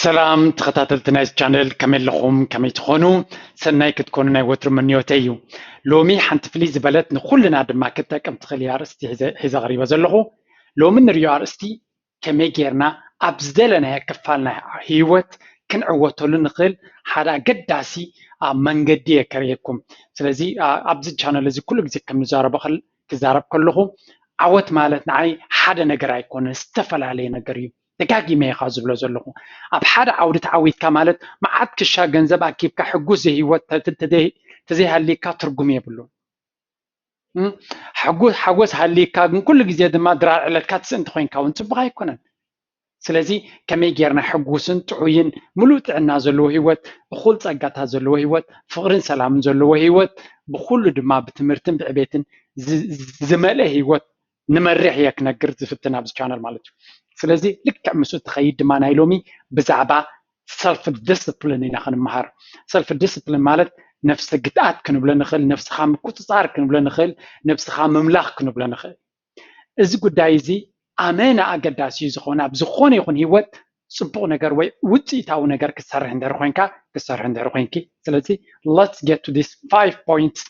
ሰላም ተኸታተልቲ ናይዚ ቻነል፣ ከመይ ኣለኹም? ከመይ ትኾኑ? ሰናይ ክትኮኑ ናይ ወትሩ ምንዮተይ እዩ። ሎሚ ሓንቲ ፍልይ ዝበለት ንኹልና ድማ ክትጠቅም ትኽእል እያ ኣርእስቲ ሒዘ ሒዘ ቀሪበ ዘለኹ። ሎሚ ንሪኦ ኣርእስቲ ከመይ ጌርና ኣብ ዝደለናዮ ክፋል ናይ ህይወት ክንዕወተሉ ንኽእል ሓደ ኣገዳሲ መንገዲ እየ ከርእየኩም። ስለዚ ኣብዚ ቻነል እዚ ኩሉ ግዜ ከም ንዛረቦ ክዛረብ ከለኹ ዓወት ማለት ንዓይ ሓደ ነገር ኣይኮነን፣ ዝተፈላለየ ነገር እዩ። ደጋጊመ እየ ካብ ዝብሎ ዘለኹ። ኣብ ሓደ ዓውዲ ተዓዊትካ ማለት መዓት ክሻ ገንዘብ ኣኪብካ ሕጉስ ዘይህይወት ተዘይሃልይካ ትርጉም የብሉን። ሓጎስ ሃልይካ ግን ኩሉ ግዜ ድማ ድራር ዕለትካ ትስእን እንተኮይንካ እውን ፅቡቅ ኣይኮነን። ስለዚ ከመይ ጌርና ሕጉስን ጥዑይን ምሉእ ጥዕና ዘለዎ ህይወት፣ እኹል ፀጋታት ዘለዎ ህይወት፣ ፍቅርን ሰላምን ዘለዎ ህይወት፣ ብኩሉ ድማ ብትምህርትን ብዕቤትን ዝመልአ ህይወት ንመርሕ እየ ክነግር ዝፍትን ኣብዚ ቻነል ማለት እዩ። ስለዚ ልክዕ ምስኡ ትኸይድ ድማ ናይ ሎሚ ብዛዕባ ሰልፍ ዲስፕሊን ኢና ክንመሃር። ሰልፍ ዲስፕሊን ማለት ነፍሰ ግትኣት ክንብሎ ንኽእል፣ ነፍስኻ ምቁፅፃር ክንብሎ ንኽእል፣ ነፍስኻ ምምላኽ ክንብሎ ንኽእል። እዚ ጉዳይ እዚ ኣመና ኣገዳሲ እዩ ዝኸውን ኣብ ዝኾነ ይኹን ህይወት ፅቡቕ ነገር ወይ ውፅኢታዊ ነገር ክትሰርሕ እንድሕር ኮይንካ ክትሰርሕ እንድሕር ኮይንኪ። ስለዚ let's get to this five points።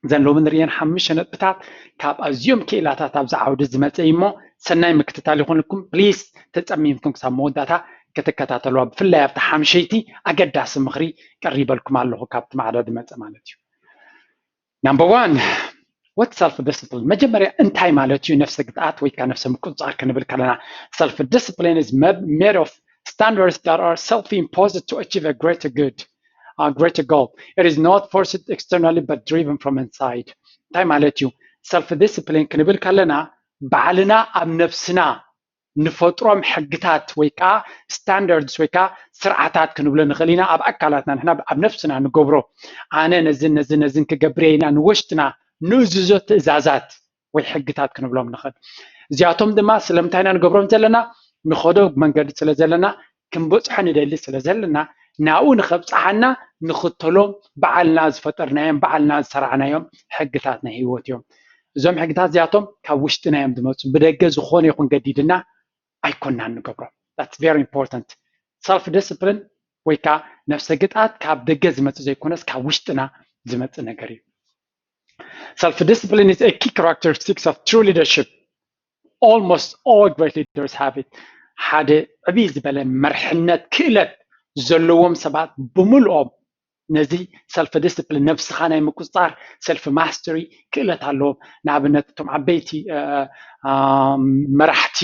እዘን ሎሚ ንርእየን ሓሙሽተ ነጥብታት ካብ ኣዝዮም ክኢላታት ኣብዚ ዓውዲ ዝመፀ እዩ እሞ ሰናይ ምክትታል ይኹንልኩም። ፕሊስ ተፀሚምኩም ክሳብ መወዳእታ ክትከታተልዋ፣ ብፍላይ ኣብቲ ሓምሸይቲ ኣገዳሲ ምኽሪ ቀሪበልኩም ኣለኹ ካብቲ ማዕዳ ዝመፀ ማለት እዩ። ናምበር ዋን፣ what self discipline? መጀመርያ እንታይ ማለት እዩ ነፍሰ ግትኣት ወይ ከዓ ነፍሰ ምቁፅፃር ክንብል ከለና? Self discipline is made of standards that are self imposed to achieve a greater good, a greater goal. It is not forced externally but driven from inside. እንታይ ማለት እዩ? ሰልፍ ዲስፕሊን ክንብል ከለና ባዕልና ኣብ ነፍስና ንፈጥሮም ሕግታት ወይ ከዓ ስታንዳርድስ ወይ ከዓ ስርዓታት ክንብሎ ንኽእል ኢና። ኣብ ኣካላትና ንሕና ኣብ ነፍስና ንገብሮ ኣነ ነዝን ነዝን ነዝን ክገብር እየ ኢና ንወሽጥና ንእዝዞ ትእዛዛት ወይ ሕግታት ክንብሎም ንኽእል። እዚኣቶም ድማ ስለምንታይ ኢና ንገብሮም ዘለና? ንኸዶ መንገዲ ስለ ዘለና፣ ክንበፅሖ ንደሊ ስለ ዘለና፣ ናብኡ ንኸብፅሓና ንኽተሎም ባዕልና ዝፈጠርናዮም ባዕልና ዝሰራዕናዮም ሕግታት ናይ ህይወት እዮም። እዞም ሕግታት እዚኣቶም ካብ ውሽጥና እዮም ዝመፁ። ብደገ ዝኾነ ይኹን ገዲድና ኣይኮናን ንገብሮም። That's very important. ሰልፍ ዲስፕሊን ወይ ከዓ ነፍሰ ግትኣት ካብ ደገ ዝመፅእ ዘይኮነስ ካብ ውሽጥና ዝመፅእ ነገር እዩ። Self discipline is a key characteristics of true leadership. Almost all great leaders have it. ሓደ ዕብይ ዝበለ መርሕነት ክእለት ዘለዎም ሰባት ብምልኦም ነዚ ሰልፍ ዲስፕሊን፣ ነብስኻ ናይ ምቁፅፃር ሰልፍ ማስተሪ ክእለት ኣለዎም። ንኣብነት እቶም ዓበይቲ መራሕቲ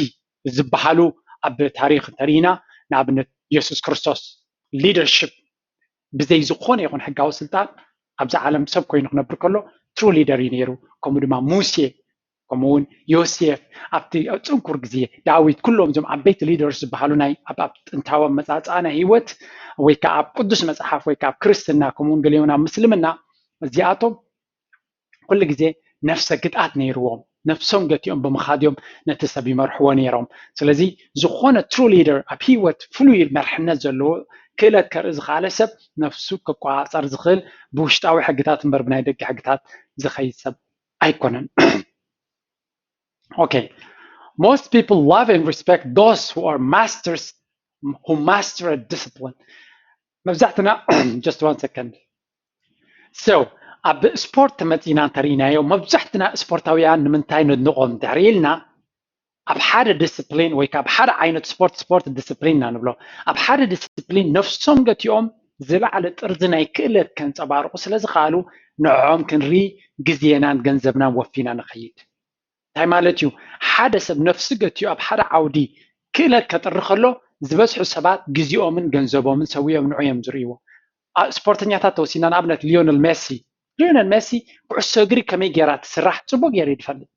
ዝበሃሉ ኣብ ታሪክ እንተሪኢና ንኣብነት የሱስ ክርስቶስ ሊደርሽፕ ብዘይ ዝኾነ ይኹን ሕጋዊ ስልጣን ኣብዚ ዓለም ሰብ ኮይኑ ክነብር ከሎ ትሩ ሊደር እዩ ነይሩ። ከምኡ ድማ ሙሴ፣ ከምኡ እውን ዮሴፍ ኣብቲ ኣብ ፅንኩር ግዜ፣ ዳዊት፣ ኩሎም እዞም ዓበይቲ ሊደርስ ዝበሃሉ ናይ ኣብ ጥንታዊ ኣመፃፅኣ ናይ ህይወት ወይ ከዓ ኣብ ቅዱስ መፅሓፍ ወይ ከዓ ኣብ ክርስትና ከምኡ እውን ገሊኦም ኣብ ምስልምና እዚኣቶም ኩሉ ግዜ ነፍሰ ግትኣት ነይርዎም። ነፍሶም ገቲኦም ብምኻድ እዮም ነቲ ሰብ ይመርሕዎ ነይሮም። ስለዚ ዝኾነ ትሩ ሊደር ኣብ ህይወት ፍሉይ መርሕነት ዘለዎ ክእለት ከርኢ ዝኸኣለ ሰብ ነፍሱ ክቆፃፀር ዝኽእል ብውሽጣዊ ሕግታት እምበር ብናይ ደገ ሕግታት ዝኸይድ ሰብ ኣይኮነን። Okay. Most people love and respect those who are masters, who master a discipline. መብዛሕትና just one second. So ኣብ ስፖርት መፂና እንተርኢናዮ መብዛሕትና ስፖርታውያን ንምንታይ ነድንቖም እንድሕር ኢልና ኣብ ሓደ ዲስፕሊን ወይ ካብ ሓደ ዓይነት ስፖርት፣ ስፖርት ዲስፕሊን ኢና ንብሎ፣ ኣብ ሓደ ዲስፕሊን ነፍሶም ገቲኦም ዝለዓለ ጥርዚ ናይ ክእለት ከንፀባርቑ ስለ ዝኸኣሉ ንዕኦም ክንርኢ ግዜናን ገንዘብናን ወፊና ንኸይድ። እንታይ ማለት እዩ? ሓደ ሰብ ነፍሲ ገቲኡ ኣብ ሓደ ዓውዲ ክእለት ከጥሪ ከሎ ዝበዝሑ ሰባት ግዜኦምን ገንዘቦምን ሰዊኦም ንዑ እዮም ዝርእይዎ። ስፖርተኛታት ተወሲና ንኣብነት ሊዮነል ሜሲ፣ ሊዮነል ሜሲ ኩዕሶ እግሪ ከመይ ጌራ ትስራሕ ፅቡቅ ገይሩ ይፈልጥ።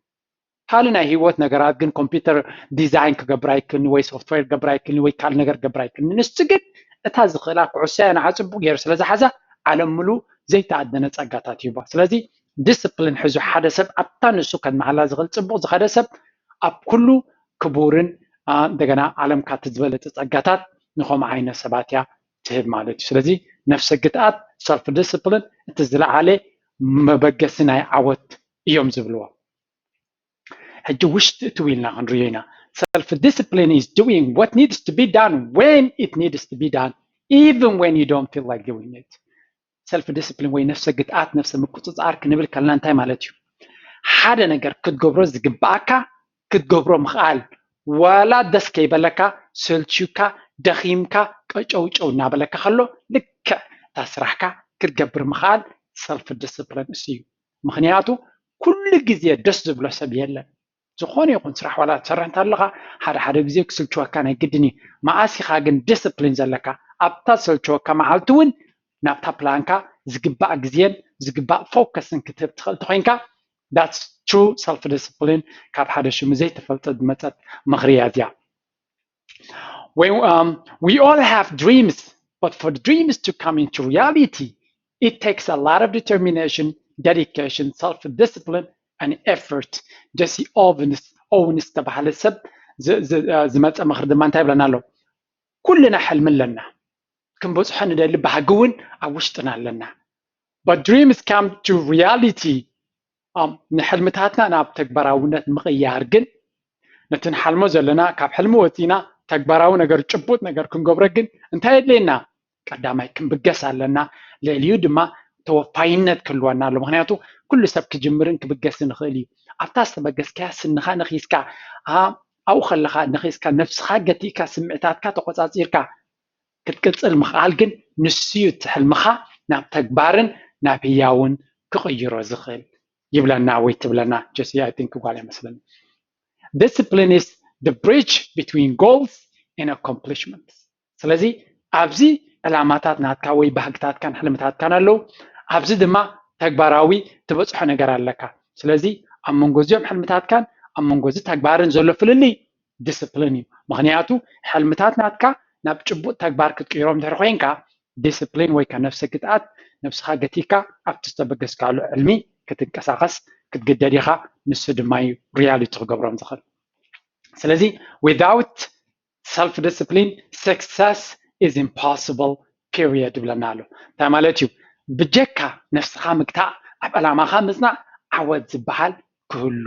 ካልእ ናይ ህይወት ነገራት ግን ኮምፒውተር ዲዛይን ክገብር ኣይክእልን ወይ ሶፍትዌር ክገብር ኣይክእልን ወይ ካልእ ነገር ክገብር ኣይክእልን። ንሱ ግን እታ ዝኽእላ ኩዕሶ እያ ንዓ ፅቡቅ ገይሩ ስለ ዝሓዛ ዓለም ምሉእ ዘይተኣደነ ፀጋታት ይህባ። ስለዚ ዲስፕሊን ሒዙ ሓደ ሰብ ኣብታ ንሱ ከድምዓላ ዝኽእል ፅቡቅ ዝኸደ ሰብ ኣብ ኩሉ ክቡርን እንደገና ዓለም ካብቲ ዝበለፀ ፀጋታት ንኸምኡ ዓይነት ሰባት እያ ትህብ ማለት እዩ። ስለዚ ነፍሰ ግትኣት ሰልፍ ዲስፕሊን እቲ ዝለዓለ መበገሲ ናይ ዓወት እዮም ዝብልዎ። ሕጂ ውሽጢ እትው ኢልና ክንሪኦ ኢና። Self discipline is doing what needs to be done when it needs to be done, even when you don't feel like doing it. Self discipline ወይ ነፍሰ ግትኣት፣ ነፍሰ ምቁፅፃር ክንብል ከለና እንታይ ማለት እዩ? ሓደ ነገር ክትገብሮ ዝግባኣካ ክትገብሮ ምኽኣል፣ ዋላ ደስ ከይበለካ፣ ሰልችዩካ፣ ደኺምካ፣ ቀጨውጨው እናበለካ ከሎ ልክዕ እታ ስራሕካ ክትገብር ምኽኣል self discipline እሱ እዩ። ምኽንያቱ ኩሉ ግዜ ደስ ዝብሎ ሰብ የለን። ዝኾነ ይኹን ስራሕ ዋላ ትሰርሕ እንተለኻ ሓደ ሓደ ግዜ ክስልችወካ ናይ ግድን እዩ። መኣስ ኢኻ ግን ዲስፕሊን ዘለካ ኣብታ ዝሰልችወካ መዓልቲ እውን ናብታ ፕላንካ ዝግባእ ግዜን ዝግባእ ፎከስን ክትህብ ትኽእል ተኾይንካ that's true self discipline። ካብ ሓደ ሽሙ ዘይተፈልጠ ዝመፀት ምኽሪ እያ እዚኣ። We, um, we all have dreams, but for dreams to come into reality, it takes a lot of determination, dedication, self-discipline, and effort. Jesse Owens ዝተባህለ ሰብ ዝመፀ ምኽሪ ድማ እንታይ ይብለና ኣሎ? ኩልና ሕልሚ ኣለና፣ ክንበፅሖ ንደሊ ባህጊ እውን ኣብ ውሽጥና ኣለና። But dreams come to reality ንሕልምታትና ናብ ተግባራውነት ምቕያር ግን፣ ነቲ ንሓልሞ ዘለና ካብ ሕልሚ ወፂና ተግባራዊ ነገር፣ ጭቡጥ ነገር ክንገብሮ ግን እንታይ የድልየና? ቀዳማይ ክንብገስ ኣለና። ልዕሊኡ ድማ ተወፋይነት ክህልወና ኣሎ። ምክንያቱ ኩሉ ሰብ ክጅምርን ክብገስን ይኽእል እዩ። ኣብታ ዝተበገስካያ ስንኻ ነኺስካ፣ ኣብኡ ከለኻ ነኺስካ፣ ነብስኻ ገቲእካ፣ ስምዕታትካ ተቆፃፂርካ ክትቅፅል ምኽኣል ግን ንሱ እዩ እቲ ሕልምኻ ናብ ተግባርን ናብ ህያውን ክቕይሮ ዝኽእል ይብለና ወይ ትብለና ጀሲ። I think ጓል እያ መስለኒ። Discipline is the bridge between goals and accomplishments። ስለዚ ኣብዚ ዕላማታት ናትካ ወይ ባህግታትካን ሕልምታትካን ኣለዉ፣ ኣብዚ ድማ ተግባራዊ ትበፅሖ ነገር ኣለካ። ስለዚ ኣብ መንጎ እዚኦም ሕልምታትካን ኣብ መንጎ እዚ ተግባርን ዘሎ ፍልልይ ዲስፕሊን እዩ። ምክንያቱ ሕልምታት ናትካ ናብ ጭቡጥ ተግባር ክትቅይሮም እንድሕር ኮይንካ ዲስፕሊን ወይ ከዓ ነፍሰ ግትኣት፣ ነብስኻ ገቲካ ኣብቲ ዝተበገስካሉ ዕልሚ ክትንቀሳቀስ ክትግደድ ኢኻ። ንሱ ድማ እዩ ሪያሊቲ ክገብሮም ዝኽእል። ስለዚ without self discipline success is impossible period ይብለና ኣሎ። እንታይ ማለት እዩ? ብጀካ ነፍስኻ ምግታእ ኣብ ዕላማኻ ምፅናዕ ዓወት ዝበሃል ክህሉ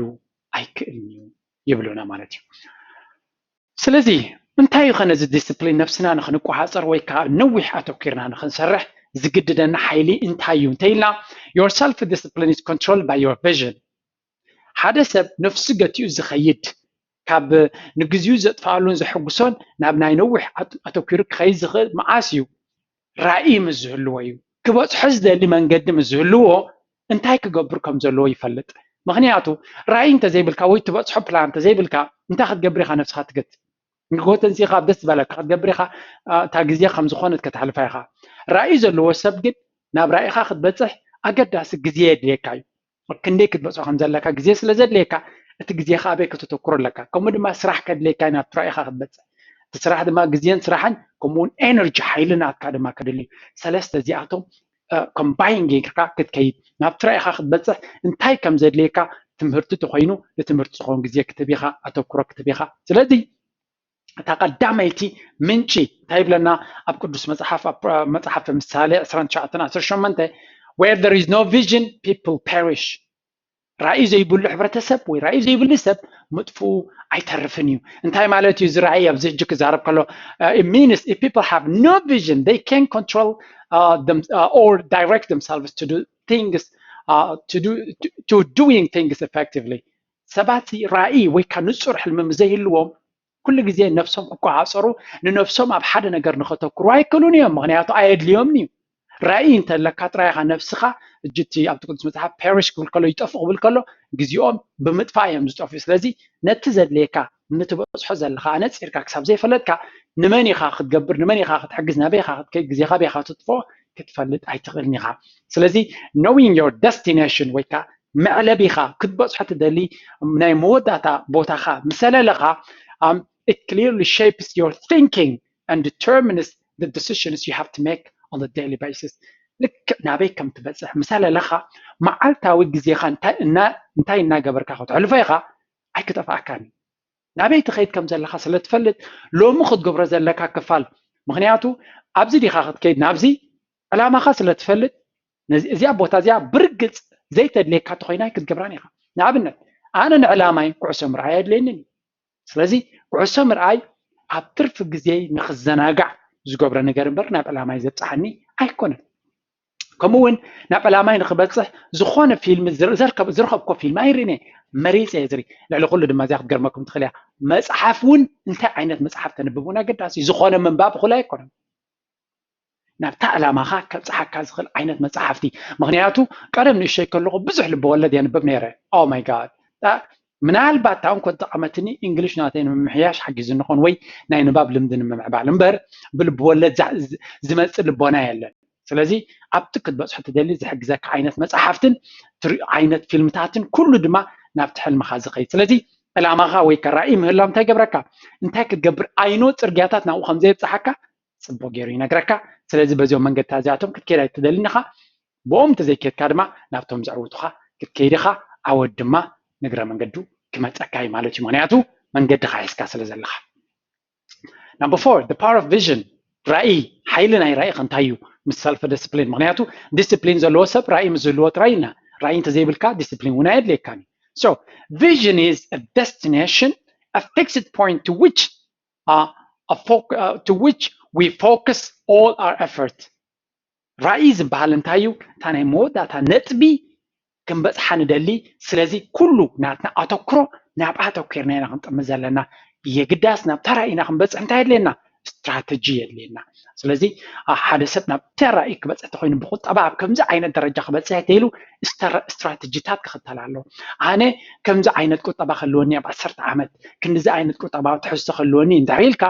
ኣይክእልን እዩ ይብሉና ማለት እዩ። ስለዚ እንታይ እዩ ኸ ነዚ ዲስፕሊን ነብስና ንኽንቆፃፀር ወይ ከዓ ነዊሕ ኣተኪርና ንኽንሰርሕ ዝግድደና ሓይሊ እንታይ እዩ እንተኢልና፣ your self discipline is controlled by your vision። ሓደ ሰብ ነፍሱ ገቲኡ ዝኸይድ፣ ካብ ንግዚኡ ዘጥፍኣሉን ዘሐጉሶን ናብ ናይ ነዊሕ ኣተኪሩ ክኸይድ ዝኽእል መዓስ እዩ? ራእይ ምስ ዝህልዎ እዩ። ክበፅሖ ዝደሊ መንገዲ ምስ ዝህልዎ እንታይ ክገብር ከም ዘለዎ ይፈልጥ። ምክንያቱ ራእይ እንተዘይብልካ ወይ ትበፅሖ ፕላን እንተዘይብልካ እንታይ ክትገብር ኢኻ ነብስኻ ትገት ንጎተንሲኻ ኣብ ደስ ዝበለካ ክትገብር ኢኻ። እታ ግዜ ከም ዝኾነት ከተሕልፋ ኢኻ። ራእይ ዘለዎ ሰብ ግን ናብ ራእይኻ ክትበፅሕ ኣገዳሲ ግዜ የድልየካ እዩ። ክንደይ ክትበፅሖ ከም ዘለካ ግዜ ስለ ዘድልየካ እቲ ግዜኻ ኣበይ ከተተኩሮ ኣለካ። ከምኡ ድማ ስራሕ ከድልየካ እዩ ናብቲ ራእይኻ ክትበፅሕ። እቲ ስራሕ ድማ ግዜን ስራሕን ከምኡውን ኤነርጂ ሓይሊ ናትካ ድማ ከድልዩ። ሰለስተ እዚኣቶም ኮምባይን ጌርካ ክትከይድ ናብቲ ራእይኻ ክትበፅሕ እንታይ ከም ዘድልየካ ትምህርቲ ተኮይኑ ንትምህርቲ ዝኸውን ግዜ ክትብ ኢኻ፣ ኣተኩሮ ክትብ ኢኻ። ስለዚ እታ ቀዳመይቲ ምንጪ እንታይ ይብለና ኣብ ቅዱስ መፅሓፍ? ኣብ መፅሓፍ ምሳሌ ዕስራን ትሽዓተን ዓሰርተ ሸሞንተ where there is no vision people perish። ራእይ ዘይብሉ ሕብረተሰብ ወይ ራእይ ዘይብሉ ሰብ ምጥፍኡ ኣይተርፍን እዩ። እንታይ ማለት እዩ እዚ ራእይ? ኣብዚ ሕጂ ክዛረብ ከሎ means if people have no vision they can control uh, them, uh, or direct themselves to do things uh, to do to, to doing things effectively። ሰባት ራእይ ወይ ከዓ ንፁር ሕልሚ ዘይህልዎም ኩሉ ግዜ ነብሶም ክቆፃፀሩ ንነብሶም ኣብ ሓደ ነገር ንኸተኩሩ ኣይክእሉን እዮም። ምክንያቱ ኣየድልዮምን እዩ። ራእይ እንተለካ ጥራይ ኢኻ ነብስኻ እጅቲ ኣብቲ ቅዱስ መፅሓፍ ፔሪሽ ክብል ከሎ ይጠፉ ክብል ከሎ ግዜኦም ብምጥፋእ እዮም ዝጠፍኡ። ስለዚ ነቲ ዘድልየካ ንትበፅሖ ዘለካ ኣነፂርካ ክሳብ ዘይፈለጥካ ንመን ኢኻ ክትገብር፣ ንመን ኢኻ ክትሕግዝ፣ ናበይ ኢኻ ክትከይድ፣ ግዜኻ ኣበይ ኢኻ ክትጥፍኦ ክትፈልጥ ኣይትኽእልን ኢኻ። ስለዚ knowing your destination ወይ ከዓ መዕለቢኻ ክትበፅሖ ትደሊ ናይ መወዳእታ ቦታኻ ምሰለለኻ um, it clearly shapes your thinking and determines the decisions you have to make on a daily basis። ልክዕ ናበይ ከም ትበፅሕ ምሰለለኻ መዓልታዊ ግዜኻ እንታይ እናገበርካ ከተሕልፎ ኢኻ ኣይክጠፍኣካን እዩ። ናበይ ትኸይድ ከም ዘለካ ስለ ትፈልጥ ሎሚ ክትገብሮ ዘለካ ክፋል ምክንያቱ ኣብዚ ዲኻ ክትከይድ ናብዚ ዕላማኻ ስለ ትፈልጥ እዚኣ ቦታ እዚኣ ብርግፅ ዘይተድልየካ ተኮይና ኣይክትገብራን ኢኻ። ንኣብነት ኣነ ንዕላማይ ኩዕሶ ምርኣይ ኣየድልየንን እዩ። ስለዚ ኩዕሶ ምርኣይ ኣብ ትርፊ ግዜይ ንኽዘናጋዕ ዝገብሮ ነገር እምበር ናብ ዕላማይ ዘብፅሓኒ ኣይኮነን። ከምኡ እውን ናብ ዕላማይ ንኽበፅሕ ዝኾነ ፊልም ዝር- ዘርከብ- ዝረኸብኮ ፊልም ኣይርእን እየ። መሪፀ እየ ዝርኢ። ልዕሊ ኩሉ ድማ እዚኣ ክትገርመኩም ትኽእል እያ። መፅሓፍ እውን እንታይ ዓይነት መፅሓፍ ተንብብ እውን ኣገዳሲ እዩ። ዝኾነ ምንባብ እኹል ኣይኮነን። ናብታ ዕላማኻ ከብፅሓካ ዝኽእል ዓይነት መፅሓፍቲ። ምኽንያቱ ቀደም ንእሸይ ከለኹ ብዙሕ ልበወለድ የንብብ ነይረ። Oh my God። ምናልባት እታ እንኮ ዝጠቐመትኒ እንግሊሽ ናተይ ንምምሕያሽ ሓጊዙ ንኾን ወይ ናይ ንባብ ልምዲ ንምምዕባል እምበር ብልበወለድ ዝመፅእ ልቦና የለን። ስለዚ ኣብቲ ክትበፅሑ ትደሊ ዝሕግዘካ ዓይነት መፅሓፍትን ትሪኦ ዓይነት ፊልምታትን ኩሉ ድማ ናብቲ ሕልምኻ ዝኸይድ። ስለዚ ዕላማኻ ወይ ከ ራእይ ምህላው እንታይ ገብረካ? እንታይ ክትገብር? ኣይኖ ፅርግያታት ናብኡ ከም ዘየብፅሓካ ፅቡቅ ገይሩ ይነግረካ። ስለዚ በዚኦም መንገድታት እዚኣቶም ክትከይድ ኣይትደልን ኢኻ። ብኦም እንተዘይከድካ ድማ ናብቶም ዘዕውቱኻ ክትከይድ ኢኻ። ዓወት ድማ ንግረ መንገዱ ክመፀካ እዩ ማለት እዩ። ምክንያቱ መንገድኻ ሒዝካ ስለ ዘለኻ። Number four, the power of vision. ራእይ፣ ሓይሊ ናይ ራእይ እንታይ እዩ? ምስ ሰልፍ ዲስፕሊን። ምክንያቱ ዲስፕሊን ዘለዎ ሰብ ራእይ ምስ ዝህልዎ ጥራይ ኢና። ራእይ እንተዘይብልካ ዲስፕሊን እውን ኣየድልየካን እዩ። So vision is a destination, a fixed point to which uh, a foc- uh, to which we focus all our effort. ራእይ ዝበሃል እንታይ እዩ? እታ ናይ መወዳእታ ነጥቢ ክንበፅሓ ንደሊ። ስለዚ ኩሉ ናትና ኣተኩሮ ናብ ኣተኩርና ኢና ክንጥምት ዘለና። የግዳስ ናብታ ራእይና ክንበፅሕ እንታይ የድልየና? ስትራተጂ የድልየና። ስለዚ ሓደ ሰብ ናብ ተራእዩ ክበፅሕ ተኮይኑ ብቁጠባ ኣብ ከምዚ ዓይነት ደረጃ ክበፅሕ ተይሉ ስትራተጂታት ክኽተል ኣለዎ። ኣነ ከምዚ ዓይነት ቁጠባ ክህልወኒ ኣብ ዓሰርተ ዓመት ክንዲዚ ዓይነት ቁጠባዊ ትሕዝቶ ክህልወኒ እንድሕር ኢልካ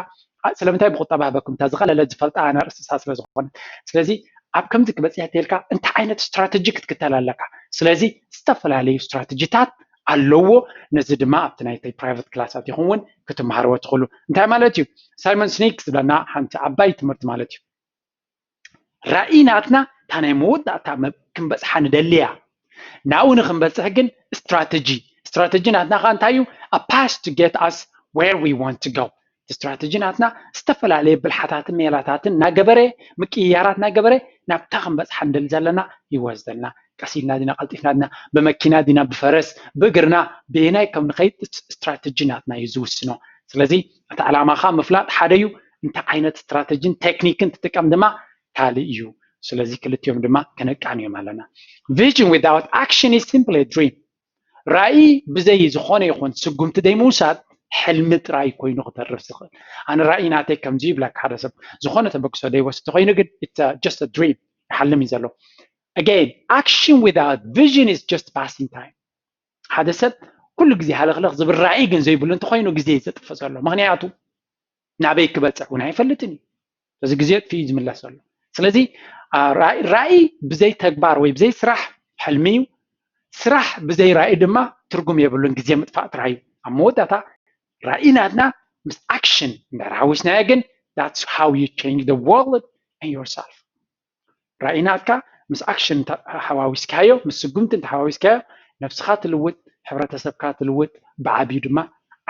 ስለምንታይ ብቁጠባ ህበኩም እታ ዝኸለለ ዝፈልጣ ኣርእስታ ስለ ዝኾነ። ስለዚ ኣብ ከምዚ ክበፅሕ ተይልካ እንታይ ዓይነት ስትራተጂ ክትክተል ኣለካ? ስለዚ ዝተፈላለዩ ስትራተጂታት ኣለዎ። ነዚ ድማ ኣብቲ ናይተይ ፕራይቨት ክላስ ኣቲኹም እውን ክትመሃርዎ ትኽእሉ። እንታይ ማለት እዩ? ሳይሞን ስኒክ ዝብለና ሓንቲ ዓባይ ትምህርቲ ማለት እዩ። ራእይ ናትና እታ ናይ መወዳእታ ክንበፅሓ ንደልያ ናብኡ ንክንበፅሕ ግን ስትራተጂ ስትራተጂ ናትና ከዓ እንታይ እዩ? A path to get us where we want to go። ስትራተጂ ናትና ዝተፈላለየ ብልሓታትን ሜላታትን እናገበረ ምቅይያራት እናገበረ ናብታ ክንበፅሓ ንደሊ ዘለና ይወስደልና። ቀስ ኢልና ዲና ቀልጢፍና ዲና ብመኪና ዲና ብፈረስ ብእግርና ብየናይ ከም ንኸይድ ስትራተጂ ናትና እዩ ዝውስኖ። ስለዚ እቲ ዕላማኻ ምፍላጥ ሓደ እዩ። እንታይ ዓይነት ስትራተጂን ቴክኒክን ትጥቀም ድማ ካልእ እዩ። ስለዚ ክልቲኦም ድማ ከነቃንዮም ኣለና። Vision without action is simply a dream። ራእይ ብዘይ ዝኾነ ይኹን ስጉምቲ ደይምውሳድ ሕልሚ ጥራይ ኮይኑ ክተርፍ ዝኽእል። ኣነ ራእይ ናተይ ከምዚ ይብለካ ሓደ ሰብ ዝኾነ ተበግሶ ደይወስድ ተኮይኑ ግን it's just a dream ይሓልም እዩ ዘሎ። Again, action without vision is just passing time። ሓደ ሰብ ኩሉ ግዜ ሃለኽለኽ ዝብል ራእይ ግን ዘይብሉ እንተኮይኑ ግዜ እዩ ዘጥፍእ ዘሎ። ምክንያቱ ናበይ ክበፅሕ እውን ኣይፈልጥን እዩ። በዚ ግዜ ጥፊኡ እዩ ዝምለስ ዘሎ። ስለዚ ራእይ ብዘይ ተግባር ወይ ብዘይ ስራሕ ሕልሚ እዩ። ስራሕ ብዘይ ራእይ ድማ ትርጉም የብሉን፣ ግዜ ምጥፋእ ጥራይ እዩ። ኣብ መወዳእታ ራእይ ናትና ምስ ኣክሽን እንድሕር ሓዊስናዮ ግን that's how you change the world and yourself። ራእይ ናትካ ምስ ኣክሽን ሓዋዊስካዮ ምስ ስጉምቲ እንተሓዋዊስካዮ ነብስኻ ትልውጥ፣ ሕብረተሰብካ ትልውጥ፣ ብዓብዩ ድማ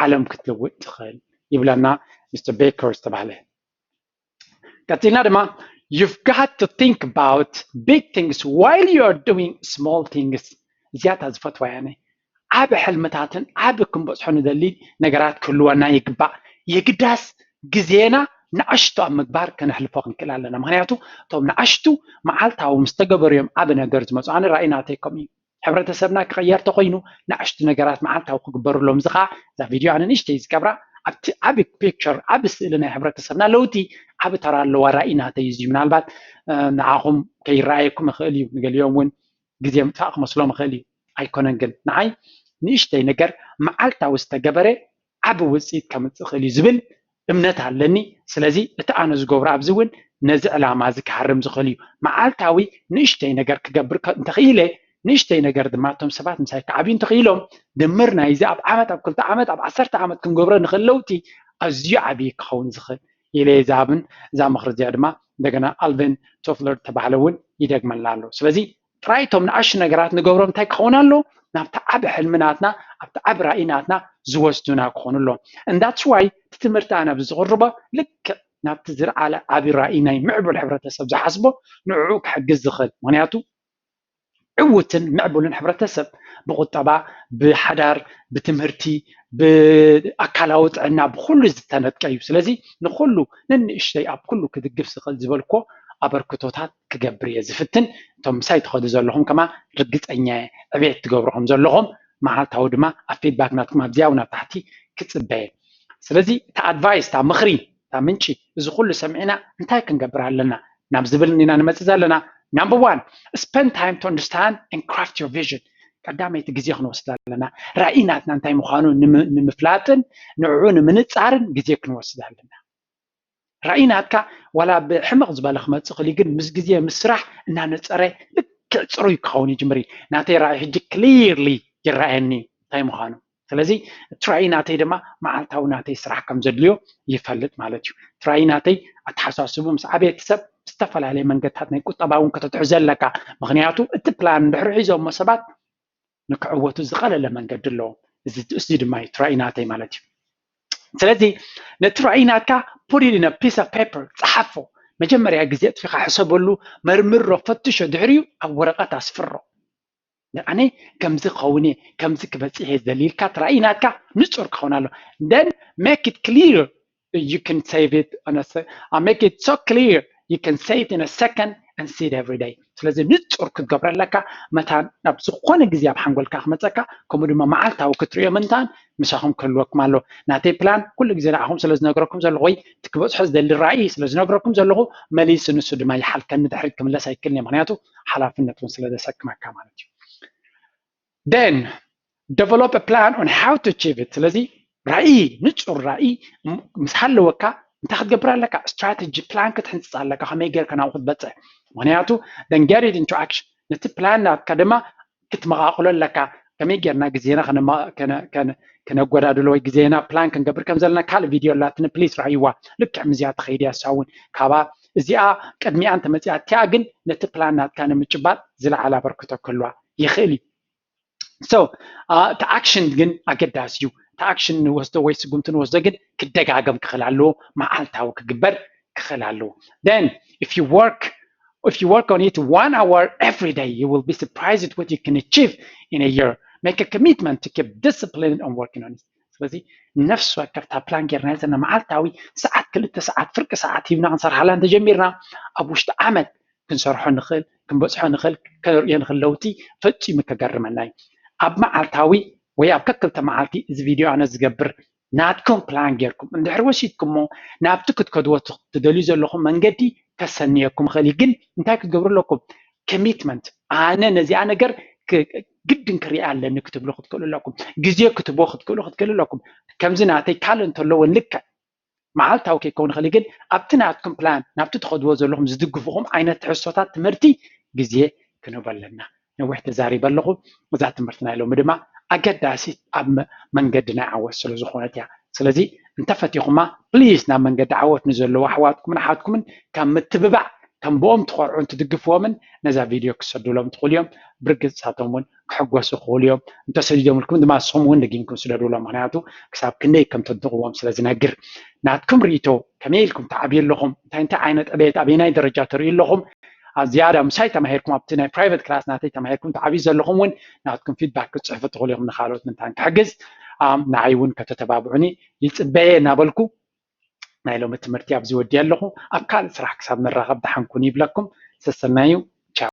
ዓለም ክትልውጥ ትኽእል ይብለና ሚስተር ቤከር ዝተባህለ። ቀፂልና ድማ you've got to think about big things while you are doing small things። እዚኣታ ዝፈትዋ ያነ ዓብ ሕልምታትን ዓብ ክንበፅሖ ንደሊ ነገራት ክህልወና ይግባእ። የግዳስ ግዜና ንኣሽቱ ኣብ ምግባር ከነሕልፎ ክንክእል ኣለና። ምክንያቱ እቶም ንኣሽቱ መዓልታዊ ምስ ተገበርዮም ዓብ ነገር ዝመፁ። ኣነ ራእይ ናተይ ከምኡ እዩ። ሕብረተሰብና ክቕየር ተኮይኑ ንኣሽቱ ነገራት መዓልታዊ ክግበሩ ኣለዎም። እዚ ከዓ እዛ ቪድዮ ኣነ ንእሽተይ ዝገብራ ኣብቲ ዓብ ፒክቸር ዓብ ስእሊ ናይ ሕብረተሰብና ለውጢ ዓብ ተራ ኣለዋ። ራእይ ናተይ እዚ ምናልባት ንዓኹም ከይረኣየኩም ይኽእል እዩ። ንገሊኦም እውን ግዜ ምጥፋእ ክመስሎም ይኽእል እዩ። ኣይኮነን ግን ንዓይ ንእሽተይ ነገር መዓልታዊ ዝተገበረ ዓብ ውፅኢት ከምፅእ ይኽእል እዩ ዝብል እምነት ኣለኒ። ስለዚ እቲ ኣነ ዝገብሮ ኣብዚ እውን ነዚ ዕላማ እዚ ክሃርም ዝኽእል እዩ። መዓልታዊ ንእሽተይ ነገር ክገብር እንተኽኢለ ንእሽተይ ነገር ድማ እቶም ሰባት ምሳይ ክዓብዩ እንተኽኢሎም ድምር ናይዚ ኣብ ዓመት ኣብ ክልተ ዓመት ኣብ ዓሰርተ ዓመት ክንገብሮ ንኽእል ለውጢ ኣዝዩ ዓብዪ ክኸውን ዝኽእል ኢለ እዛብን እዛ ምኽሪ እዚኣ ድማ እንደገና ኣልቨን ቶፍለር ተባህለ እውን ይደግመልና ኣሎ። ስለዚ ጥራይ እቶም ንኣሽቱ ነገራት ንገብሮም እንታይ ክኸውን ኣሎ ናብቲ ዓብ ሕልሚ ናትና ኣብቲ ዓብ ራእይ ናትና ዝወስዱና ክኾኑ ኣለዎም። And that's why እቲ ትምህርቲ ኣነ ኣብዚ ዝቕርቦ ልክዕ ናብቲ ዝለዓለ ዓብ ራእይ ናይ ምዕቡል ሕብረተሰብ ዝሓስቦ ንዕኡ ክሕግዝ ዝኽእል። ምክንያቱ ዕውትን ምዕቡልን ሕብረተሰብ ብቁጠባ፣ ብሓዳር፣ ብትምህርቲ፣ ብኣካላዊ ጥዕና፣ ብኩሉ ዝተነጥቀ እዩ። ስለዚ ንኩሉ ንንእሽተይ ኣብ ኩሉ ክድግፍ ዝኽእል ዝበልኮ ኣበርክቶታት ክገብር እየ ዝፍትን። እቶም ምሳይ ትኸዱ ዘለኹም ከማ ርግፀኛ እየ ዕቤት ትገብሩ ከም ዘለኹም፣ መዓልታዊ ድማ ኣብ ፊድባክ ናትኩም ኣብዚኣ እውን ኣብ ታሕቲ ክፅበየ። ስለዚ እቲ ኣድቫይስ፣ እታ ምኽሪ፣ እታ ምንጪ፣ እዚ ኩሉ ሰሚዕና እንታይ ክንገብር ኣለና ናብ ዝብል ኢና ንመፅእ ዘለና። Number one, spend time to understand and craft your vision. ቀዳመይቲ ግዜ ክንወስድ ኣለና። ራእይ ናትና እንታይ ምዃኑ ንምፍላጥን ንዕኡ ንምንፃርን ግዜ ክንወስድ ኣለና። ራእይ ናትካ ዋላ ብሕምቕ ዝበለ ክመፅእ ክእል፣ ግን ምስ ግዜ ምስ ስራሕ እናነፀረ ልክዕ ፅሩይ ክኸውን ይጅምር እዩ። ናተይ ራእይ ሕጂ ክሊርሊ ይረኣየኒ እንታይ ምዃኑ። ስለዚ እቲ ራእይ ናተይ ድማ መዓልታዊ ናተይ ስራሕ ከም ዘድልዮ ይፈልጥ ማለት እዩ። እቲ ራእይ ናተይ ኣተሓሳስቡ ምስ ዓበየቲ ሰብ ዝተፈላለየ መንገድታት ናይ ቁጠባ እውን ከተትሕዞ ኣለካ። ምክንያቱ እቲ ፕላን እንድሕር ሒዞሞ ሰባት ንክዕወቱ ዝቐለለ መንገዲ ኣለዎም። እዚ ድማ እዩ እቲ ራእይ ናተይ ማለት እዩ። ስለዚ ነቲ ራእይ ናትካ put it in a piece of paper፣ ፀሓፎ። መጀመርያ ግዜ ኣጥፊኻ ሕሰበሉ፣ መርምሮ፣ ፈትሾ፣ ድሕሪኡ ኣብ ወረቐት ኣስፍሮ። ኣነ ከምዚ ክኸውን እየ፣ ከምዚ ክበፅሕ እየ ዝደሊ ኢልካ እቲ ራእይ ናትካ ንፁር ክኸውን ኣሎ። Then make it clear you can save it on a se- uh, make it so clear you can say it in a second and see it every day። ስለዚ ንፁር ክትገብሮ ኣለካ። መታን ናብ ዝኾነ ግዜ ኣብ ሓንጎልካ ክመፀካ፣ ከምኡ ድማ መዓልታዊ ክትሪኦ ምንታን ምሳኹም ክህልወኩም ኣሎ። ናተይ ፕላን ኩሉ ግዜ ንዓኹም ስለ ዝነግረኩም ዘለኹ ወይ እቲ ክበፅሖ ዝደሊ ራእይ ስለ ዝነግረኩም ዘለኹ መሊሱ ንሱ ድማ ይሓልከኒ፣ ድሕሪት ክምለስ ኣይክልን እየ። ምክንያቱ ሓላፍነት እውን ስለ ዘሰክመካ ማለት እዩ። Then develop a plan on how to achieve it። ስለዚ ራእይ፣ ንፁር ራእይ ምስ ሃለወካ እንታይ ክትገብር ኣለካ? ስትራተጂ ፕላን ክትሕንፅፅ ኣለካ፣ ከመይ ጌርካ ናብኡ ክትበፅሕ። ምክንያቱ then get it into action። ነቲ ፕላን ናትካ ድማ ክትመቓቕሎ ኣለካ። ከመይ ጌርና ግዜና ከነማ- ከነ- ከነ- ከነጎዳድሎ ወይ ግዜና ፕላን ክንገብር ከም ዘለና ካልእ ቪድዮ ኣላትኒ፣ ፕሊስ ርኣይዋ። ልክዕ ምስዚኣ ትኸይድ እያ እሳ እውን። ካባ እዚኣ ቅድሚኣ እንተመፂኣ፣ እቲኣ ግን ነቲ ፕላን ናትካ ንምጭባጥ ዝለዓለ ኣበርክቶ ክህልዋ ይኽእል እዩ። So እቲ ኣክሽን ግን ኣገዳሲ እዩ። እቲ ኣክሽን ንወስዶ ወይ ስጉምቲ ንወስዶ ግን ክደጋገም ክኽእል ኣለዎ፣ መዓልታዊ ክግበር ክኽእል ኣለዎ። Then if you work if you work on it one hour every day, you will be surprised what you can achieve in a year. Make a commitment to keep discipline on working on it. ስለዚ ነፍሲ ወከፍ እታ ፕላን ጌርናዮ ዘለና መዓልታዊ ሰዓት፣ ክልተ ሰዓት፣ ፍርቂ ሰዓት ሂብና ክንሰርሓላ እንተጀሚርና፣ ኣብ ውሽጢ ዓመት ክንሰርሖ ንኽእል፣ ክንበፅሖ ንኽእል፣ ከነርእዮ ንኽእል ለውጢ ፈፂሙ ከገርመና እዩ። ኣብ መዓልታዊ ወይ ኣብ ከክልተ መዓልቲ እዚ ቪድዮ ኣነ ዝገብር ናትኩም ፕላን ጌርኩም እንድሕር ወሲድኩሞ፣ ናብቲ ክትከድዎ ትደልዩ ዘለኹም መንገዲ ከሰንየኩም ይኽእል እዩ። ግን እንታይ ክትገብሩ ኣለኩም? ኮሚትመንት። ኣነ ነዚኣ ነገር ግድን ክሪኣ ኣለኒ ክትብሉ ክትክእሉ ኣለኩም። ግዜ ክትቦ ክትክእሉ ክትክእሉ ኣለኩም። ከምዚ ናተይ ካልእ እንተሎ እውን ልክዕ መዓልታዊ ከይከውን ይኽእል፣ ግን ኣብቲ ናትኩም ፕላን ናብቲ ትኸድዎ ዘለኹም ዝድግፉኹም ዓይነት ትሕዝቶታት ትምህርቲ ግዜ ክንህቦ ኣለና። ነዊሕ ተዛሪበ ኣለኹ። እዛ ትምህርቲ ናይ ሎሚ ድማ ኣገዳሲት ኣብ መንገዲ ናይ ዓወት ስለ ዝኾነት እያ። ስለዚ እንተፈቲኹማ ፕሊዝ ናብ መንገዲ ዓወት ንዘለዉ ኣሕዋትኩምን ኣሓትኩምን ካብ ምትብባዕ ከም ብኦም ትኾርዑን ትድግፍዎምን ነዛ ቪድዮ ክሰዱሎም ትኽእሉ እዮም። ብርግፅ ንሳቶም እውን ክሕጎሱ ክኽእሉ እዮም። እንተሰዲዶምልኩም ድማ ንስኹም እውን ደጊምኩም ስደዱሎም። ምክንያቱ ክሳብ ክንደይ ከም ተድንቕዎም ስለ ዝነግር። ናትኩም ርእይቶ ከመይ ኢልኩም ትዓብዩ ኣለኹም? እንታይ እንታይ ዓይነት ዕቤት ኣበየናይ ደረጃ ተርእዩ ኣለኹም? ኣብ ዝያዳ ምሳይ ተማሂርኩም ኣብቲ ናይ ፕራይቨት ክላስ ናተይ ተማሂርኩም ትዓብዩ ዘለኹም እውን ናትኩም ፊድባክ ክትፅሕፉ ትኽእሉ ኢኹም ንካልኦት ምንታን ክሕግዝ ንዓይ እውን ከተተባብዑኒ ይፅበየ እናበልኩ ናይ ሎሚ ትምህርቲ ኣብዚ ወዲየ ኣለኹ። ኣብ ካልእ ስራሕ ክሳብ ንራኸብ ደሓን ኩኑ ይብለኩም። ሰሰናዩ።